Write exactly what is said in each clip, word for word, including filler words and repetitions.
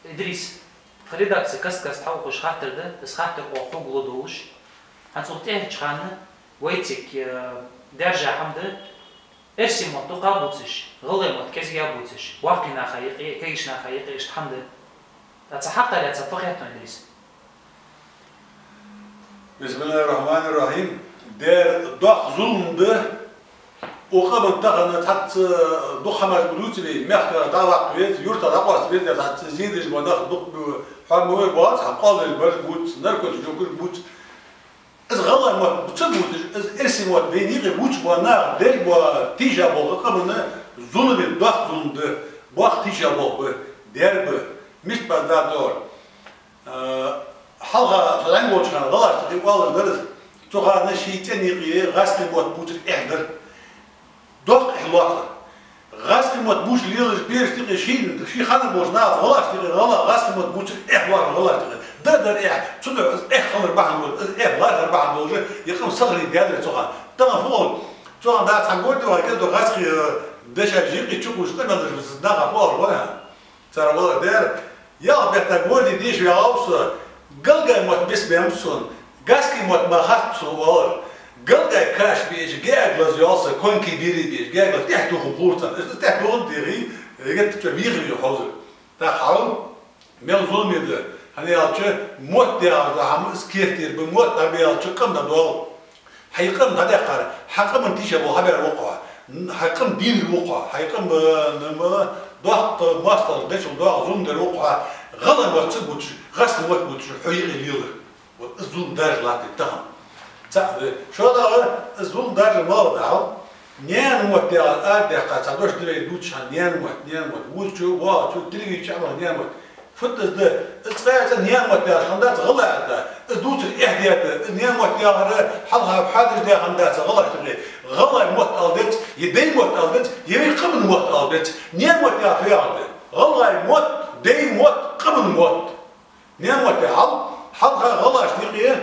Идрис, тха редакце каст-каста хьаухаш хаттар да, из хаттар оаха хьога ло долаш. ХӀанз укх тӀехьарча хана вай цига, э, даьржа хӀама да, эрсий мотт дукха а бувцаш, гӀалгӀай мотт кӀезига а бувцаш, боккхий наха юкъе, кагийча наха юкъе иштта хӀама да. ТӀаккха цхьа хьакъ дале, цхьа фу хет хьона, Идрис? بسم الله الرحمن الرحيم. Дера, доккха зулам да. Укх къаман тахан цхьацца дукха хӀамаш ма дувций вай, мехкара дӀаваккха веза, юртара дӀакъоаста веза, цхьацца зе деш бола нах дукха ба, хьо ма вай боаца, хьа къоалаш бараш бувц, наркотикаш йохкаш бувц. Из гӀалгӀай мотт ца бувцаш, из эрсий мотт вайна юкъе вувцаш бола нах, деррига бола тийша болх къаман зуламе, доккха зулам да, боккха тийша болх ба, дера ба, мишта бац да товр. Э, хьалха со зӀамига волча хана гӀалгӀашта юкъе оалаш дар из. Цу хана ший цӀен юкъе гӀазкхий мотт бувцар эхь дар. Доккха эхь лоаттар. ГӀазкхий мотт бувцаш лелаш берашта юкъе ший, ший хана болча нахаца гӀалгӀашта юкъе гӀала-, гӀазкхий мотт бувцар эхь лоаттар гӀалгӀашта юкъе. Дар-дар эхь, цудухьа из эхь хилар бахьан долаш, из эхь лоаттар бахьан долаш, ер къам сохранить даьд вай цу хана. Тахан фу, цу хана дац хьа горде вай кӀезига гӀазкхий, э, дешаш юкъе чукхувш къамаьл деш наха хьоахавой хьона. Цар вала дера, ялх бетта горде деша ваьгӀав со, гӀалгӀай мотт бесса баьннаб сона, гӀазкхий мотт ма хатта сона оалар. ГӀалгӀай каш беш, гаьг лаза йоал са, конки бири беш, гаьг лаза тӀехьа тухам хургда царна. Иштта тӀехьа тухам дегӀий, геттара чу вехар вий хьовзар. ТӀаккха хьал, мел зуламе да, хӀана аьлча, мотт яхар да хӀама, из керттера ба, мотт дӀабаьлча, къам дӀадоал. Хьай къам дӀадаьккхар, хьа къаман тийша бола хабар ва-кх хьо. Хьа къам дийна ва-кх хьо. Хьай къам, э, нама, доккха моастагӀал дечул доккха зулам дар ва-кх хьо. ГӀалгӀай мотт ца бувцаш, гӀазкхий мотт бувцаш, хьо юкъе лелар. Вот из зулам даржа латт тахан. ЦаӀ да. ШоллагӀа, из зулам даржа малагӀа да хьал? Наьна мотт яхар арадаьккха, цхьа дош да вай дувцаш хьа, наьна мотт, наьна мотт. Вувцачо, воагӀачо, телевизоре чу Ӏомадаь наьна мотт. Фуд из да? Из цкъа а цкъа наьна мотт яхаш хиннадац гӀалгӀай мотт. Из дувцар эхь даьд, из наьна мотт яхар хьалха хьадеш даь хиннадац гӀалгӀашта юкъе. ГӀалгӀай мотт ала деза, е дай мотт ала деза, е вай къаман мотт ала деза. Наьна мотт яхар фу яхар да? ГӀалгӀай мотт, дай мотт, къаман мотт. Наьна мотт яхар хьал-, хьалха гӀалгӀашта юкъе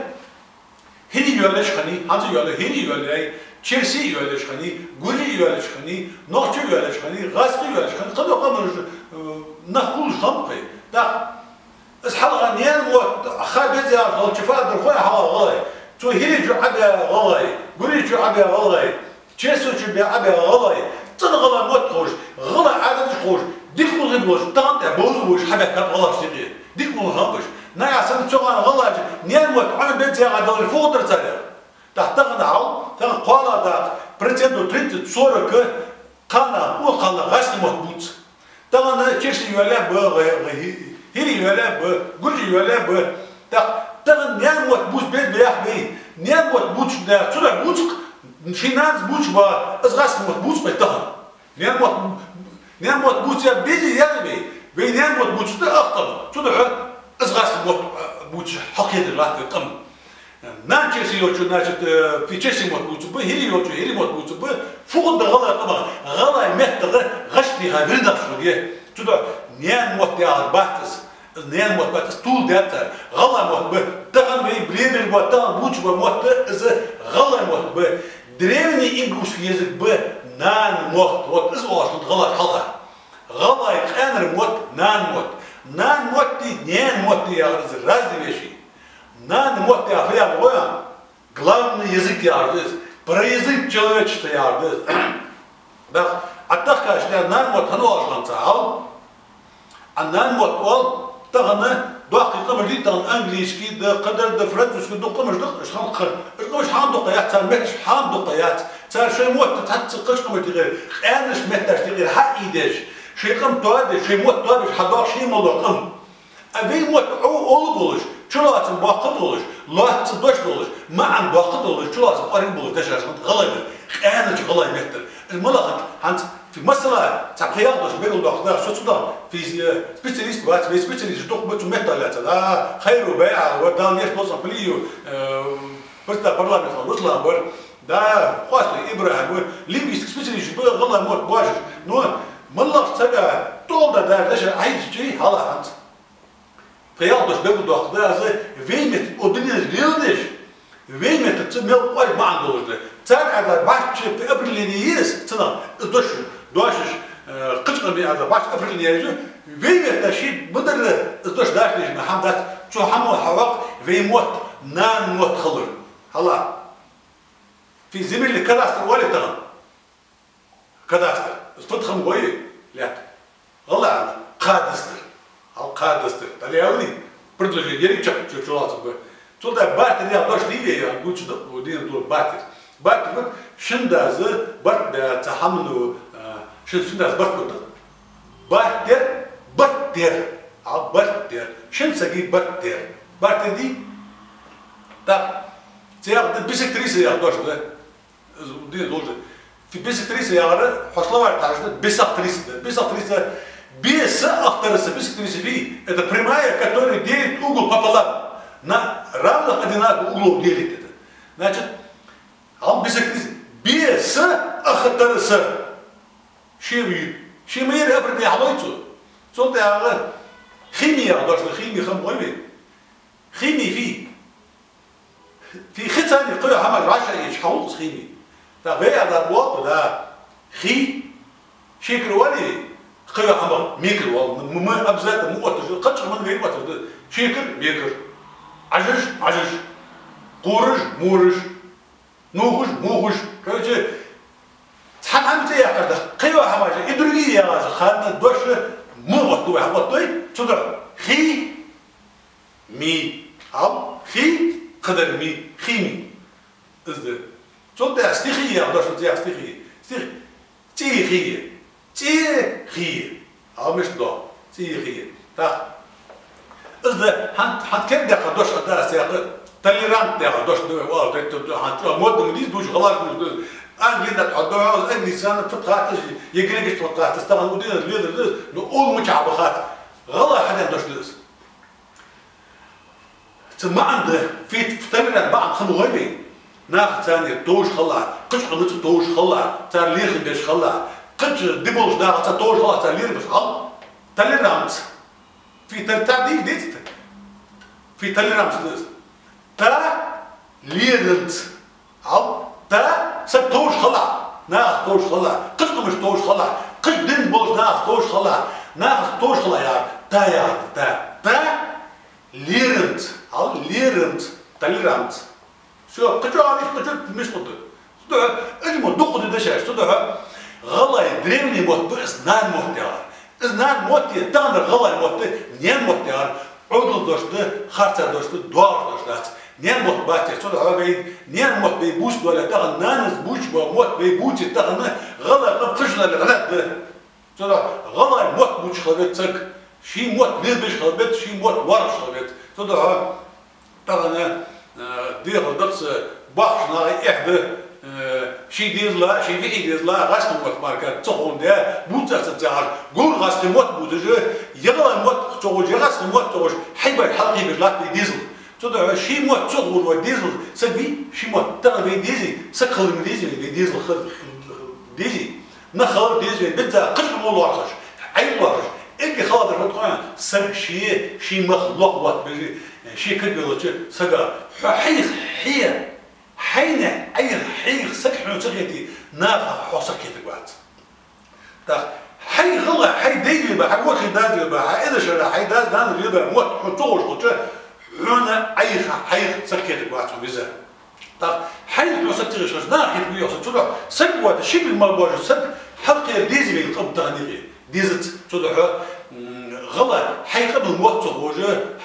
хӀирий йоалаеш хиннай, хӀанз а йоалаю, хӀирий йоалаяьй, черсий йоалаеш хиннай, гуржий йоалаеш хиннай, нохчий йоалаеш хиннай, гӀазкхий йоалаеш хиннай, кхыдола къамаш, э, нах кхувлаш хиннаб-кх. ТӀаккха из хьалха наьна мотт ха беза яхаш хилча фу дар хой хьалха гӀалгӀай? Цу хӀирий чу Ӏобаь гӀалгӀай, гуржий чу Ӏобаь гӀалгӀай, черсий чу бе-, Ӏобаь гӀалгӀай, цӀена гӀалгӀай мотт ховш, гӀалгӀай Ӏадаташ ховш, дика гӀулакх долаш, тахан тӀа бовзаш волаш хьабаьхкаб гӀалгӀашта юкъе. Дика гӀулакх хиннаб уж. Нагахьа санна цу хана гӀалгӀаша наьна мотт Ӏомабеза яхаш даларе фу хургдар царех? ТӀаккха тахан хьал, тахан кхоалагӀа дац, процентов тридцать, сорок кхалнаха, укх кхалнаха гӀазкхий мотт бувц. Тахан черсий йоалаяь ба, гӀа-, гӀа-, хӀи-, хӀирий йоалаяь ба, гуржий йоалаяь ба. ТӀаккха тахан наьна мотт бувца беза ба яхаш вай. Наьна мотт бувцаш да, цудухьа бувц-кх, ший нанас бувцаш ба, из гӀазкхий мотт бувц-кх тахан. Наьна мотт, наьна мотт бувца беза яр вай. Вай наьна мотт бувцаш да укх къам. Цудухьа из гӀазкхий мотт, а, бувцаш хьалкхетар латт вай къам. Нана черси йолчо, значит, э, фи черси мотт бувцаргба, хӀирий йолчо хӀирий мотт бувцаргба, фу хургда гӀалгӀай къамах, гӀалгӀай меттага гӀаш тийха вирнах шуге. Цудухьа наьна мотт яхар бац из. Из наьна мотт бац, из тувладаьд цар. ГӀалгӀай мотт ба, тахан вай бремер ба, тахан бувцаш ба мотт, из гӀалгӀай мотт ба. Древний ингушский язык ба нана мотт. Вот из оалаш хиннад гӀалгӀаша хьалха. ГӀалгӀай къаьнара мотт нана мотт. Нана мотти наьна мотти яхар из разные вещи. Нана мотт яхар фу яхар да гой хьона? Главный язык яхар да из. Про язык человечества яхар да из. ТӀаккха Ӏа тахкача наьна мотт хӀана оалаш хиннад цар хьал? Ӏа нана мотт оал, тахан доккхий къамаш дий, тахан английский да, кхыдар да, французский да, дукха къамаш да, уж хьан-, уж къамаш хьан дукха яц, цар метташ хьан дукха яц. Цар шоай мотт цхьацца кхыча къамашта юкъера, къаьнарча метташта юкъера хьаийдеш, шоай къам тоадеш, шоай мотт тоабеш хьадоагӀа шоай мел дола къам. А вай мотт Ӏо-, Ӏовла болаш, чулоацам боккха болаш, лоацца дош долаш, маӀан доккха долаш, чулоацам кӀоарга болаш дешаш хиннад гӀалгӀай меттар, къаьнача гӀалгӀай меттар. Из малагӀа хиннад хӀанз, фи-, масала, цхьа пхи-ялх дош белгалдоаккхаргда со, цудухьа фи-, э, специалист вац, вай специалисташ дукха ба цу меттах лаьца. Да, Хайру БайгӀа вар, Дала гешт долда цун, Пулиев, э, председатель парламента Руслан вар, да, Къоастой ИбрахӀим вар, лингвистик специалисташ ба, гӀалгӀай мотт бошаш. Но малагӀча сага тӀолда дар дешар Ӏайдачи хьалха хӀанз. Пхи-ялх дош белгалдоаккхаргда аз, вай меттаца укх дунен тӀа леладеш, вай меттаца мел кӀоарга маӀан долаш да. Цар аьлар баьчча определени я из, цунах из дош, дошаш, Э, кхыча къаман аьлча, баш определение еза, вай метта ший бадарра из дош даш дезаш хӀама дац, цу хӀамо хьахьокх вай мотт, нана мотт хилар. Хьала. Фи земельный кадастр оал тахан. Кадастр. Из фуд хӀама гой? Лаьтта. ГӀалгӀай кхадастр. Хьал кхадастр. ДӀаялий? Предложение ерриг чакх чу-, чулацам ба. Цул тӀехьа бартер яха дош дий вай, я гуча да, у дина дур бартер. Бартер ва шин даза барт бе цхьа хӀамано, а, шин, шин даза барт бе да. Бартер, бартер. А бартер. Шин сага бартер. Бартер дий? Так. Цех да бисектриса яха дош да. Из дина долаш да. Фи бисектриса яхар, хьо словарь тӀа хьажа, бисахтриса да. Бисахтриса, беса ахтарса, бисектриса фи. Это прямая, которая делит угол пополам. На равных одинаковых углов делит это. Значит, хьал бисектриса. Беса ахтарса. Ши вий. Ши мера определение хьалой цо. Цул тӀехьагӀа хими яха дош да, хими хӀама гой вай. Хими фи. Фи хи царна кхы хӀама вӀашагӀъеш хьахулаш хими. ТӀаккха вай ала бокъо да. Хи, шекар оалий, кхы хӀама мекар оал. М-, м-, обязательно м отташ, кхыча хӀаман вай отташ да. Шекар, мекар. Ӏажаш, Ӏажаш. Кхораш, мораш. Нувхаш, мувхаш. Короче, цхьан хӀаман цӀи яьккхар да. Кхы хӀама же, и другие яхаш, ханна дош м оттавой, хьаоттавой, цудухьа. Хи, ми. Ал, хи, кхыдар ми, хими. Из да. Цул тӀехьа стихи яха дош да, стихи. Стих. ЦӀи хи. ЦӀи хи. Ал мишта да. ЦӀи хи. Так. Из да, хьан, хьан кем декха дош а да, аз яха толерант декха дош да, вай оал, да, да, хьан чӀоагӀа модный ма дий из, душ гӀалаш душ да. Англи да, хьо да, англи санна фуд хатташ, е грекаш фуд хатташ, тахан удина ледар да, но ол мичахьа ба хатта. ГӀалгӀай хьадена дош да из. Цун маӀан да, фит, толерант маӀан хӀама гой вай. Нахаца царна товш хилар, кхыча къамаца товш хилар, цар лерхӀам беш хилар, кхыча ди болча нахаца товш хилар, цар лерхӀам беш хилар. Толерант. Фи тол-, та ди-, дицта. Фи толерант да из. Та лерхӀамца. Ал, та саг товш хилар, нахаца товш хилар, кхыча къамашца товш хилар, кхыча дина болча нахаца товш хилар, нахаца товш хилар яхар, та яхар, та. Та лерхӀамца, ал, лерхӀамца, толерант. Всё, кхычоа ала, кхычоа мишта да. Цудухьа, из мо дукха да дешаш, цудухьа, гӀалгӀай древний мотт ба из, нана мотт яхар. Из нана мотт я, тахан гӀалгӀай мотт, наьна мотт яхар. Ӏовдал дош да, харцахьа дош да, доагӀаш дош дац. Наьна мотт бац ер, цудухьа вай наьна мотт вай бувца доале, тахан нанас бувцаш бола мотт вай бувце, тахан гӀалгӀай къам кхыча наьна гӀалат да. Цудухьа гӀалгӀай мотт бувцаш хила веза саг, ший мотт лелабеш хила веза, ший мотт воаргӀаш хила веза. Цудухьа тахан, э, дехал дакъа са бахаш наха эхь да, э, ший дезала, ший вихьий дезала гӀазкхий мотт мара ца ховндаь, бувца ца цахьар, гур гӀазкхий мотт бувцаш, е гӀалгӀай мотт ца ховш, е гӀазкхий мотт ца ховш, хьайбай хьалкхебеш латт вай дезал. Цудухьа ший мотт ца ховш вай дезал, саг вий, ший мотт тахан вай дезий, саг хилар ма дезий, вай дезал хилар дезий. Нах хилар деза вай, бизза кхыча къамо лоархӀаш, Ӏайха лоархӀаш, эггара хала дар фуд хой, саг ше, ший мах лохвоттабеш, ше кагвелча сага, хьо хьайх, хье, хьайна Ӏайха, хьайх саг хьона ца хете, наха хьох саг хетаргвац. Так, хьай гӀалгӀай, хьай дай ве ба, хьай ворхӀе даз ве ба, хьай эзар шера, хьай даз-нанас ве ба, мотт хьона ца ховш хилча, хьона Ӏайха, хьайх саг хетаргвац хьона виза. Так, хьайна хьо саг ца хеташ, наха хетаргва хьо саг. Цудухьа саг вата, ши мел ма божа, саг хьалкхера дезий вай къам тахан юкъе? Дезац. Цудухьа, м, гӀалгӀай, хьай къаман мотт ца ховш,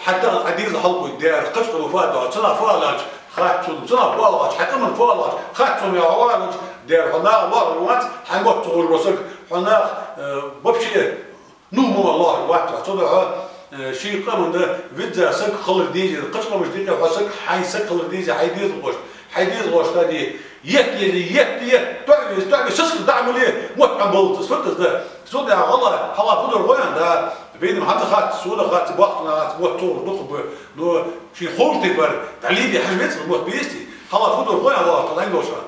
хьа тахан Ӏа дезал хьалкхуйта дера, кхыча къаман фу а доагӀа, цунах фу а лаьлча, хатта цунна, цунах фу а лоархӀача, хьай къаман фу а лоархӀача, хатта цунна, хьо а лаьлча, дера, хьо наха лоархӀаргвац, хьай мотт ца ховш вола саг, хьо наха, э, вообще, ну, мо лоархӀаргвац хьо. Цудухьа, э, ший къаман визза саг хилар дезий, кхыча къамашта юкъе хьо саг, хьай саг хилар дезий, хьай дезалхошта, хьай дезалхошта де. Етт ели, етт, етт, тоӀаве, тоӀаве, сискал дӀа а ма ле, мотт Ӏомабаллалца, фуд из да. Цул тӀехьа гӀалгӀай, хьалха фу дар хой хьона, да, вайна-м хӀанз а хац, сона а хац, боккхийчарна а хац, мотт ца ховш дукха ба, но ший ховш тайпара, дӀалеле хьажа веза мотт бе ести, хьалха фу дар хой хьона, валлахӀи, тӀа лайна долаш хьона.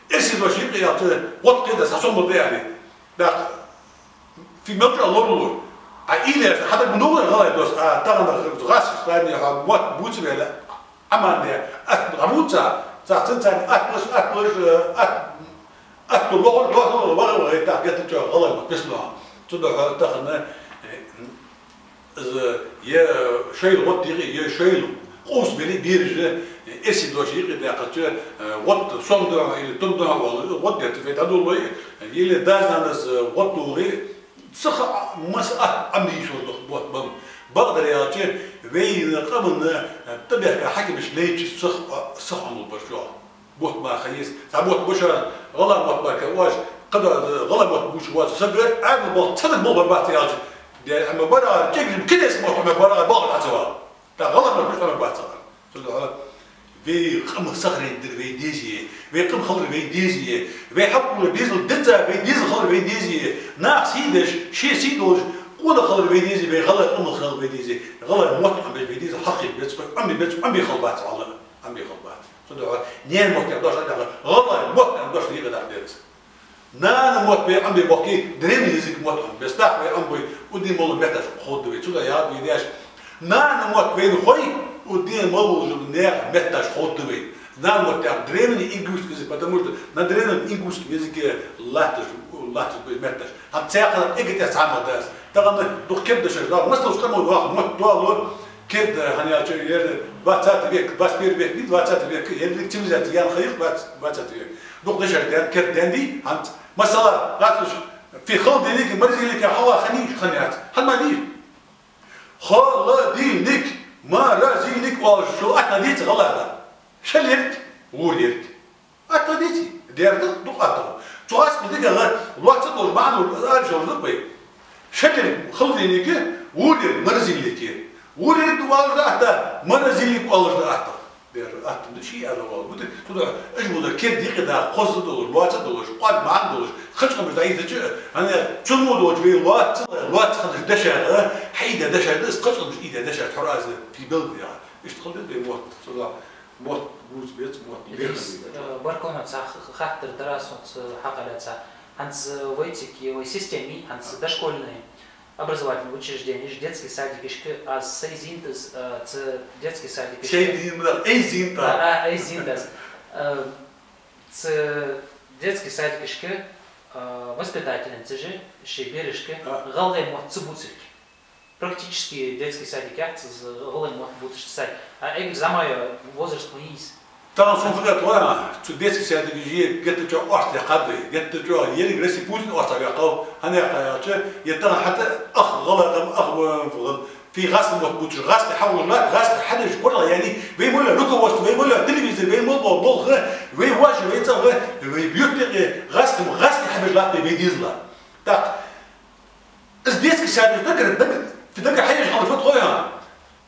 Эрсий дош юкъе аьлча, гӀод кхеда, са сомал да аьле. ТӀаккха фи мел чӀоагӀа лоралур. А ийла яц, хьадарг ма догӀий гӀалгӀай дош, а тахан гӀазкхий стане хьо мотт бувца ваьле, Ӏаман де, атта гӀа бувца, цхьа цунцара атта луш, атта луш, э, атта, атта лохур, лохур, вагӀа, вагӀа, тӀаккха геттара чӀоагӀа гӀалгӀай мотт беса лоха. Цудухьа тахан, э, из е шоайла гӀод дийкъе, е шоайла къовсам бе бераш, э, эрсий дош юкъедаьккхача, э, гӀод сом духьа или тум духьа оал, гӀод детта вай дӀадолалой, или дас-нанас, э, гӀод дуллой, цхьа масса а Ӏомаде йиш йолаш да бутт ба. Бакъдар аьлча, вай къаман, э, тӀабехка хьакимаш лайча цхьа, цхьа Ӏомалургбар чӀоагӀа. Бутт мара ха еза. Цхьа бутт ба шоана, гӀалгӀай мотт баьхка оаш, кхыдола гӀалгӀай мотт бувцаш воаца саг, Ӏаьдала болх цхьа дог болх бар бац аьлча, де, амма барагӀа, кегий, кегийча мотт, амма барагӀа болх Ӏа ца вала. ТӀаккха гӀалгӀай мотт мишта бар бац цхьа. Цудухьа вай къам сохранить дар вай дезий, вай къам хилар вай дезий, вай хьакъ хулар дезал деза, вай дезал хилар вай дезий, наха сий деш, ший сий долаш, къонах хилар вай дезий, вай гӀалгӀай къам хилар вай дезий, гӀалгӀай мотт Ӏомабеш вай деза, хьакхийта беза, Ӏомабе беза, Ӏомабе хила бац вай. Ӏомабе хила бац. Цудухьа наьна мотт яха дош дӀадаккха, гӀалгӀай мотт яха дош дӀадаккха деза. Нана мотт вай Ӏомабе бохкий, древний язык мотт Ӏомабе беза, тӀаккха вай Ӏомабой, уддин мел метташ ховргда вай. Цудухьа яхар вай деш. Нана мотт вайна хой, уддин мел волча наьха метташ ховргда вай. Нана мотт яхар древний ингушский язык, потому что на древнем ингушском языке латташ, латташ ба метташ. ХӀанз цхьаькха эггара тӀехьа цхьа мотт да из. Тахан дукха керда дешаш да, масала, цкъа мо ваха мотт доалло, керда, хӀана аьлча, ер двадцатый век, двадцать первый век, не двадцатый век, ер цивилизаци яьнна ха я-кх двадцатый век. Дукха дешаш да, керда да из хӀанз. Масала, гӀатташ, фи холодильнике, морозильнике хьалха хиннай, хиннаяц. ХӀана ма дий? Холодильник, морозильник оалаш шул атта деций гӀалгӀай? Шел ерг, вур ерг. Атта деций? Дера да, дукха атта. Цу гӀазкхий дикагӀа лоацца долаш маӀан аржалургба вай. Шел ерг холодильнике, вур ерг морозильнике. Вур ерг оалаш да атта, морозильник оалаш да атта. Дера атта да, ший ала вала. Бутир, туда, уж мо да керда юкъе да, хоза долаш, лоацца долаш, кӀоарга маӀан долаш, кхыча къамаш дӀаийцача, хӀана, цу мо долча вай лоацца, лоацца хиннача дешах, хьаийдеча дешах да, из кхыча къамаш ийдеча дешах тхьовра аз фи белгал яха. Иштта хила деза вай мотт, цудухьа мотт бувца беза, мотт Идрис, бехк. Э, баркал хьона, цхьа х-, хаттар дар аз хьона, цхьа хьакъ лаьца. ХӀанз вай цига, вай системе, хӀанз дошкольный образовательный учрежденеш, детский садикашка аз сай зийнад из, э, цу детский садикашка. Шай зийнад, ай зийнад. А, а, ай зийнад из. Э, цу детский садикашка, э, воспитательницаш шоай берашка, а, гӀалгӀай мотт ца бувцилга. Практически детский садик яц из, гӀалгӀай мотт бувцаш садик. А эггара зӀамига возраст ма йий из. Тахан сона хеташ, цу детский садикашка геттара чӀоагӀа орц даьккхад вай, геттара чӀоагӀа еррига Россе Путина орц ваьккхав, хӀана аьлча, е тахан хӀаьта ах гӀалгӀай къам, ах, э, фи гӀазкхий мотт бувцаш, гӀазкхий хьавоалаш латт, гӀазкхий хьадеш кӀоарга яьннай, вай мел йола руководство, вай мел йола телевизор, вай мел бола болх, вай воаш, вай цӀагӀа, вай юрта юкъе гӀазкхий, гӀазкхий хьабеш латт вай дезала. ТӀаккха из детский садик дагара, дагара, дагара хьаеш хилар фуд хой хьона?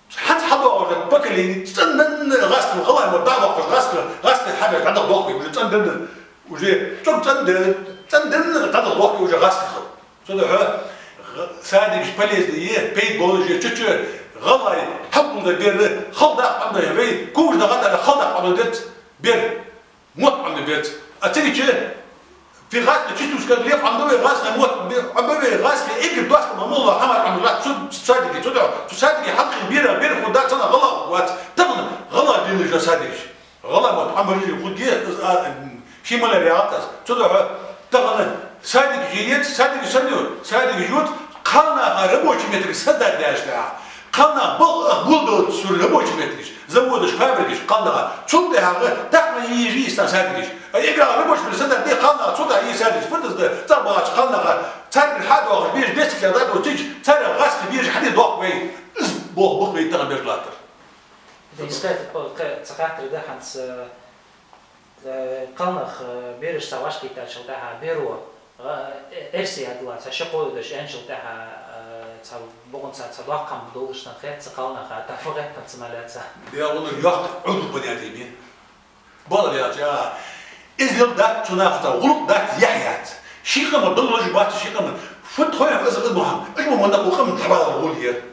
ХӀанз хьадоагӀаш да поколени, цӀенданна гӀазкхий, гӀалгӀай мотт дӀабоаккхаш, гӀазкхий, гӀазкхий хьабеш дӀадахьа долх вай уже цӀенданна. Уже цӀен-, цӀенданна, цӀенданна дӀадахьа долх вай уже гӀазкхий хилар. Цудухьа гӀ-, садикаш полезни я, пайда болаш я, чу-чу гӀалгӀай хьакъ да бер, хала дакъа Ӏомаде вай, куж дагӀа тӀара хала дакъа Ӏомаде деза бер. Мотт Ӏомабе беза. А цига чу фи гӀазкхий чистушка ле Ӏомабе вай гӀазкхий мотт, бе-, Ӏомабе вай гӀазкхий эггара доастама мел дола хӀама Ӏомабе латт цу, цу садике, цу духьа, цу садике хьалкхе бера, бера хургда цхьанне гӀалгӀа вац. Тахан гӀалгӀа динаш да садикаш. ГӀалгӀай мотт Ӏомабараш хургья, из, а, м, ший мел яр яхац аз. Цу духьа тахан садикаш йоаца, садикаш санна йоаца, садикаш йоаца, кхалнаха рабочий меттигаш создать даьчул тӀехьагӀа. Кхалнах бал-, ах, болабелац цу рабочий меттигаш, заводаш, фабрикаш, кхалнаха. Цул тӀехьагӀа тахана ежи истан садикаш. А эггара рабочий меттигаш создать де кхалнаха, цул тӀехьагӀа е садикаш. Фу да из да, цӀагӀа багӀача кхалнаха, царгара хьадоагӀаш бераш, десять лет дӀадоагӀача, царга гӀазкхий бераш хьаде доахк вай. Из болх ба-кх вай тахан беш латтар. Да, из кхы-, кхы-, цхьа хаттар да хӀанз, э, Э, кхалнах, э, бераш цхьа вӀашагӀкхийттачул тӀехьагӀа беро, э, эрсий яь дале, цхьа ши-кхо йодаш яьнначул тӀехьагӀа, э, цхьа бокъонца цхьа доккха хӀама долаш санна хет цу кхалнаха, тӀаккха фу хет хӀанз цу мел лаьца? Дела, валлахӀи, йоккха Ӏовдал понятие я. Бала яьлча, иззал дац цу наха цхьа гӀулакх, дац, яхь яц. Ший къаман долаш бац, ший къаман. Фуд хой из, из мо хӀама, из мо ма накъу къаман тхьабалар гӀоле.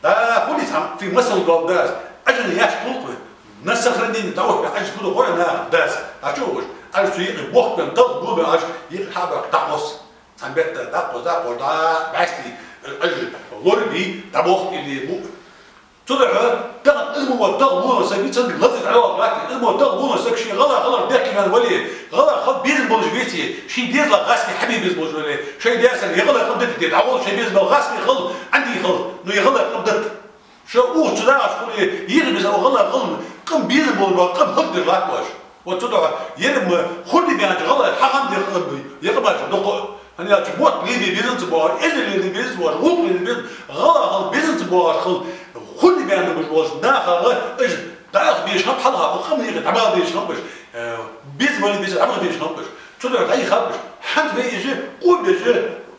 Да, хули цхьа фи масал гал дас, ажан яш тулкъ ве. На сохранение того, что ажан фуду хой на дас. А чё уж? Ажан цу йикъи бохк бен, тал бу бен, ажан йикъи хьабак дакъос. Цхьан бетта дакъос, дакъос, да, басти, ажан лорби, дабохк или бу. Цу духьа, тахан из Из мо тагӀа лола саг, цунга лазар дӀадоагӀаш латт. Из мо тагӀа лола саг ший гӀалгӀай хилар дехке ваьнна вале, гӀалгӀай хила безам болаш веце, ший дезала гӀаскхи хьабе безам болаш вале, шоай даь-сесаг е гӀалгӀай хила дитте, дӀагӀолла шоай безам бола гӀаскхи хила, Ӏанди хила, ну е гӀалгӀай хила дитте. Шо укх чу дагӀаш хуле, йига безам, гӀалгӀай хила, къам безам болаш бола, къам хӀалакдеш латт оаш. Вот цудухьа ер ма хургбаьннача гӀалгӀай хьахам дехар бий, е къамаьл дукха. ХӀана аьлча мотт лелабе безанза боагӀаш, эздел лелабе безанза боагӀаш, гӀулакх лелабе безанза, гӀалгӀай хила безанза боагӀаш хила, хургбаьнна болаш болча нахага уж дӀаала безаш хиннаб хьалха, укх къаман юкъе дӀабала безаш хиннаб уж, э, безам бале безам дӀабаха безаш хиннаб уж. Цудухьа дӀаихаб уж. ХӀанз вай уж къоабалбеш,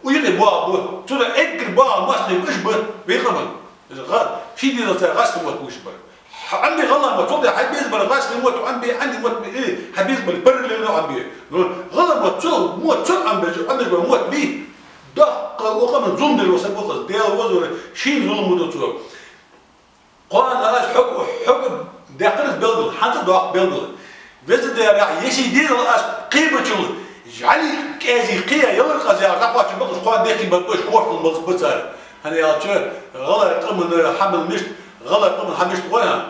укх юкъе боагӀаргба. Цудухьа эггара боагӀа моастагӀий уж ба вай къаман. Из гӀа-, ший дезалца гӀаскхий мотт бувцаш бар. Хьа Ӏомабе гӀалгӀай мотт, цул тӀехьа хьабезам бале гӀаскхий мотт, Ӏомабе Ӏанди мотт, э, хьабезам бале параллельно Ӏомабе. Ну, гӀалгӀай мотт, цул, мотт, цул Ӏомабеш, Ӏомабеш бола мотт бий. Доккха укх къаман зулам деш вола саг ва-кх из, Даьла вазар, шийна зулам ма ду цо. Кхоана аз хьога, хьога даьккхар из белгала, хӀанз а доаккх белгала. Веза Даьла, ер ший дезал аз кхебачул, жӀали кӀаьзи кхея ялар къаза яхаш дӀакхоачаш ба-кх уж, кхоана дехке ба-кх уж, кортал малсбац цар. ХӀана аьлча, гӀалгӀай къаман хьа мел мишта, гӀалгӀай къаман хьа мишта гӀой хьа.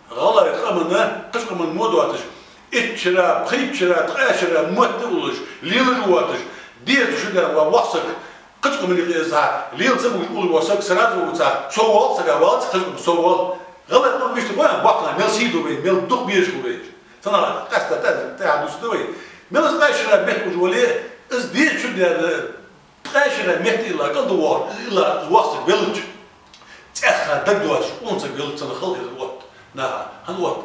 ГӀалгӀай къаман, кхыча къаман мо доацаш, итт шера, пхийтта шера, ткъаь шера мотт а уллаш, лелаш а воацаш, деза шу даь ва воккха саг, кхыча къаман юкъе из лела ца бугаш уллаш вола саг сразу вувцаш, соввал сага, валац кхыча къаман, соввал. ГӀалгӀай къам мишта гӀой хьа, боккхагӀа, мел сий да вай, мел дукха безаш хул вай. Цунах къаьстта тӀа, тӀа дувцаргда вай. Мел ткъаь шера метта уж вале, из деза шу даь, ткъаь шера метта илла кӀалда воагӀаш, илла воккха саг велча, цӀаьхха дагадоацаш, унца велча, цунна хала хетар отт, наха, хӀана отт?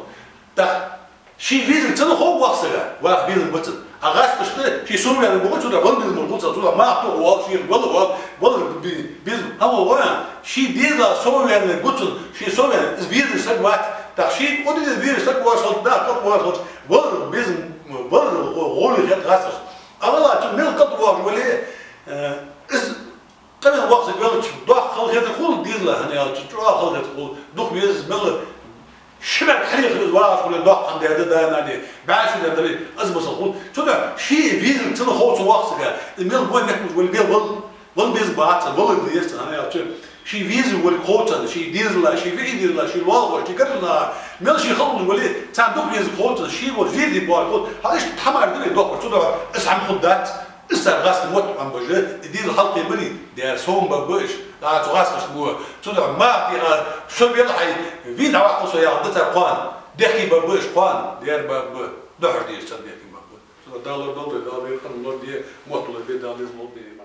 ТӀаккха ший везалга цунна хов воккхача сага, ваха безам ба цунна. А гӀаскхашта ший совваьннар гу цунна, вала безам ба цунна, цунна мах тоха воал, ший вала воал, вала бе-, безам. ХӀама гӀой, ший дезала совваьннар гу цунна, ший совваьннар, из везаш саг вац. ТӀаккха ший удиде везаш саг воацаш хилча, да, тӀаккха воацаш хилча, вала безам, вала гӀо-, гӀоле хет гӀаскхашта. А вала цу мел кӀалда воагӀаш вале, э, из къаман воккха саг велча, доккха хала хетар хул дезала, хӀана аьлча, чӀоагӀа хала хетар хул, дукха веза мел ши метр хьалха из вагӀаш хуле, доккха хӀама даьд да, нани, бӀаь шу даьд, из масал хул. Цудухьа ший везалга цунна хов цу воккхача сага, из мел гӀой метта уж вале, вала, вала безам бац цунна, валар деза цунна, хӀана аьлча, ший везалга вале хов цунна, ший дезала, ший виӀий дезала, ший лоалахошта, ший гаргарча наха, мел ший хала уж вале, царна дукха везалга хов цунна, ший вала зерде боагӀаш хул, хьал иштта хӀамаш да вай дохкар, цудухьа из хӀама хургдац. Из цар гӀаскхий мотт Ӏомабеш, из дезал хьалкхебари, дера совбаргба уж, а цу гӀаскхашта мо. Цудухьа мах тӀа а со велхьай, вийна дӀаваккха со яхар да цар кхоана. Дехке баргба уж кхоана, дера баргба, дохьаш дезаш цар дехке баргба. Цудухьа Дала лорадолда вай, Дала вай къам лораде, мотт лораде, Дала деза лораде.